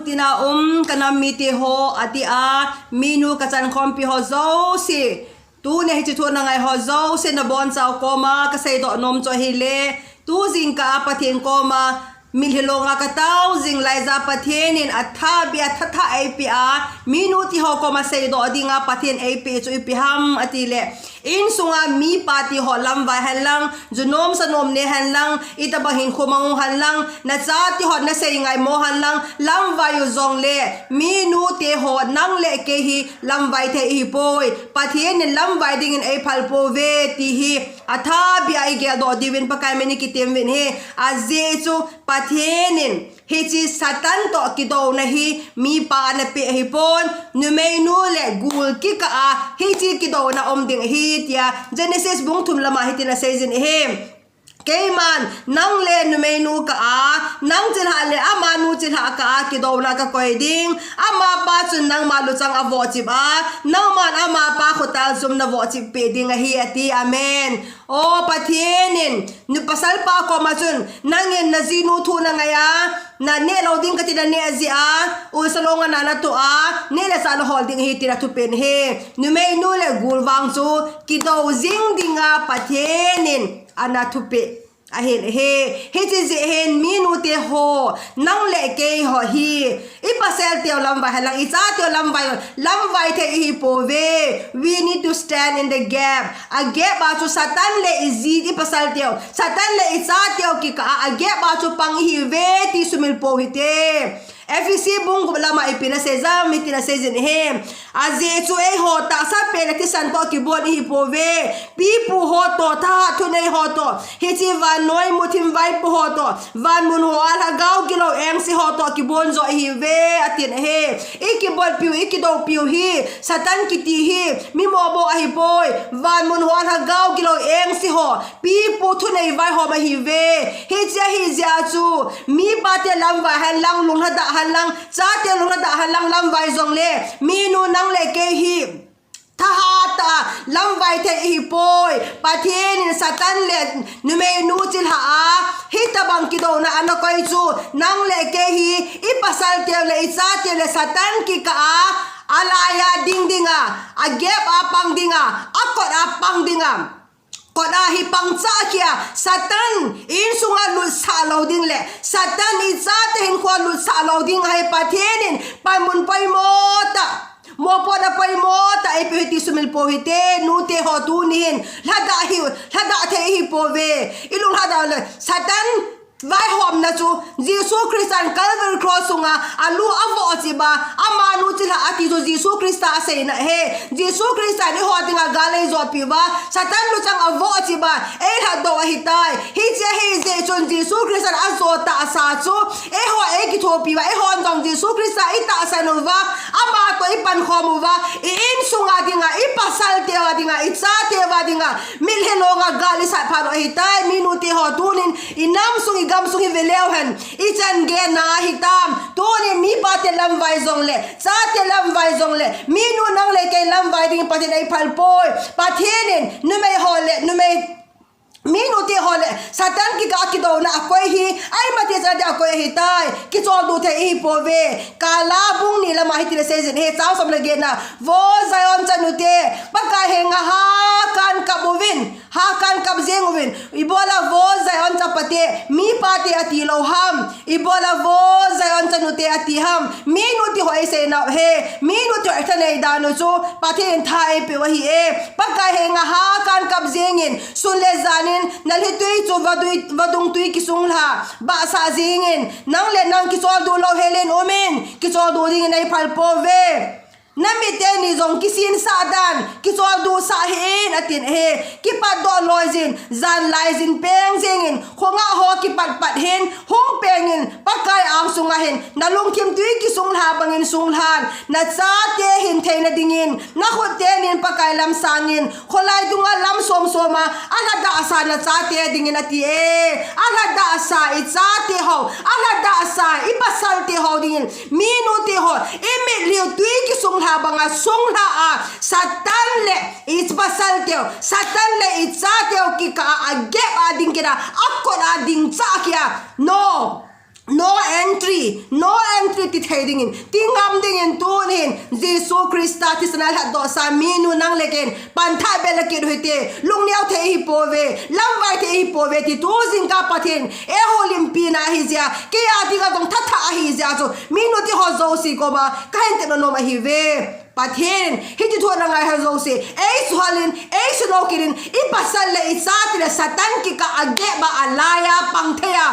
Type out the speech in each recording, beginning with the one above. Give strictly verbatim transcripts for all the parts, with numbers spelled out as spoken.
Tina um ka nam mite ho, ati a, minu ka chankhompi ho jouse, tuni hiche thu na ngai ho jouse nabonchau koma ka seidoh nom chu ahile, tu jingkah a Pathen koma mitlhi longa ka tao jing laija Pathen in atha beh a thatha eipeh a, minu ti ho koma seidoh dinga Pathen eipeh chu ipi ham ati le, insunga mipa ti ho lamvai henlang, junom sanom ne henlang, itobang hinkho mang u henlang, nachate ho nasei ngaimo henlang, lamvai u jongle, minu te ho nang le kei hi lamvai thei ihipoi, Pathen in lamvai dingin eiphal pouve ti hi atha beh a igeldoh diuvin Pakai min in kitem uvin ahi, ajeh chu Pathen in hiche Satan toh kidouna hi mipa a ana peh ahipon, numeinu le gul kikah a hiche kidouna um ding ahi tia Genesis bung thum lama hitin aseijin ahi. Keiman nang le numeinu kah a, nang chilhah le amanu chilhah kah a kidouna kakoi ding. Amapa chun nangma luchang avohchip a, nangman amapa khotal chom navohchip peh ding ahi ati. Amen. O Pathen in, nu pasalpa koma chun, nangin najinu thu nangai a, naneh lou ding kati naneh jeh a, ulsa longa na natoh a, neh le chah nahol ding ahi tia thupen ahi. Numeinu le gul vang chu kidou jing dinga Pathen in ana thupeh ahin ahi. Hiche jeh hin minu te ho, nang le kei ho hi ipasal teu lamvai henlang, ichateu lamvai, lamvai thei ihipouve. We need to stand in the gap. A gap a chu Satan le iji ipasal teu, Satan le ichateu kikah a, a gap a chu pang ihiuve ti sumil pou hite. Ephesi bung gup lama ipi ana seijam, hitin aseijin ahi. Ajeh chu eiho tahsa pen le thisan toh kibon ihipouve. Pipu ho toh, thahat thunei ho toh, hiche vannoi muthim vaipo ho toh, vanmun hoa lhagao gilou engse ho toh kibon joh ihiuve atin ahi. Ikibolpiu, ikidoupiu hi Satan kiti hi mi mopoh ahipoi. Vanmun hoa lhagao gilou engse ho, pipu thunei vaihom ahiuve. Hiche ahijeh a chu mipa te lamvai henlang, lunglhadah henlang, chate lunglhadah henlang, lamvai jongle, minu nang le kei hi thahat a lamvai thei ihipoi. Pathen in Satan le numeinu chilhah a hitobang kidouna ana koi chu nang le kei hi ipasal teu le ichateu le Satan kikah a, alai a ding dinga, a gap a pang dinga, akot a pang dinga, kot a hi pangcha kia, Satan insunga lutsah lou ding le Satan ichate hinkhoa lutsah lou ding ahi. Pathen in panmun poimo tah, mopohna poimo tah eipeh u ahi ti sumil pou hite. Nute ho tuni hin lhadah hiu, lhadah thei ihipouve. Ilunglhadah le Satan vaihomna chu Jesu Christa in Calvary Cross sunga alu avohchip a, amanu chilhah ati chu Jesu Christa aseina ahi. Jesu Christa in eiho dinga gal eijohpiuva, Satan luchang avohchip a, eilhatdoh ahitai. Hiche ahijeh chun Jesu Christa in ajo tahsa chu eiho eikithopiuva, eihon jong Jesu Christa itahsan uva, amatoh ipankhom uva, i-insunga dinga, ipasal teu a dinga, ichateu a dinga mitlhi longa gal isat phat u ahitai. Minute ho tunin inam sung, igam sung hi veleu hen, ichan genna ahitam? Tunin mipate lamvai jongle, chate lamvai jongle, minu nang le kei lamvai ding Pathen in eiphal poi. Pathen in numei ho le, numei, minute ho le Satan kikah a kidouna akoi hi, aimati chan a ding akoi ahitai. Kicholdo thei ihipouve. Kala bung ni lama hitin aseijin ahi, chang som le getna. Vo Zion chanute, Pakai henga ha kankap uvin, ha kankap jeng uvin. Ibola vo Zion chapate, mipate ati lou ham? Ibola vo Zion chanute ati ham? Minute ho eiseinau ahi. Minute ho ithanei dan u chu Pathen in tha eipeh u ahi e. Pakai henga ha kankap jengin, sun le janin nalhitui chu vadui, vadung tui kisunglha bahsah jengin, nang le nang kicholdo louhelin umin, kicholdo dingin eiphal pouve. Namit teni jong kisinsah dan, kicholdo sah hih in atin ahi. Kipatdoh loijin, jan laijin peng jengin, khongah ho kipatpat hin, hung pengin, Pakai angsunga hin, nalungthim tui kisunglha bangin sunglhan, nachate hin theina dingin, nakhut tenin Pakai lam sangin, kholai dunga lam somsoma alhadahsa nachate dingin ati e. Alhadahsa ichate ho, alhadahsa ipasalte ho dingin, minute ho, imitlhi u tui kisunglha banga sunglha a, Satan le ipasalteu, Satan le ichateu kikah a, agap a ding kit a, akot a ding chah kia. No. No entry, no entry ti thei dingin, ti ngam dingin tunin Jesu Christa thisan a lhatdoh sa minu nang le ken pantha bel a kit u hite. Lungneo thei hi pouve, lamvai thei hi pouve ti tu jingkah Pathen in eiho limpina ahi jeh a, kei a dinga jong thatha ahi jeh a chu minu ti ho jouse koma kahin tep nom ahi ve. Pathen in hiti thu ana ngai ho jouse eisuhal in, eisunou kit in, i pasal le i chate le Satan kikah a gap a, alai a pang thei a,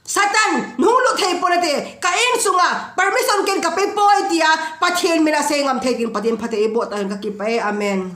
Satan hung lut thei pon nate, ka insunga permission ken ka pe poi tia Pathen min a sei ngam thei dingin Pathen phatthei eiboh tauhen, ka kipah e. Amen.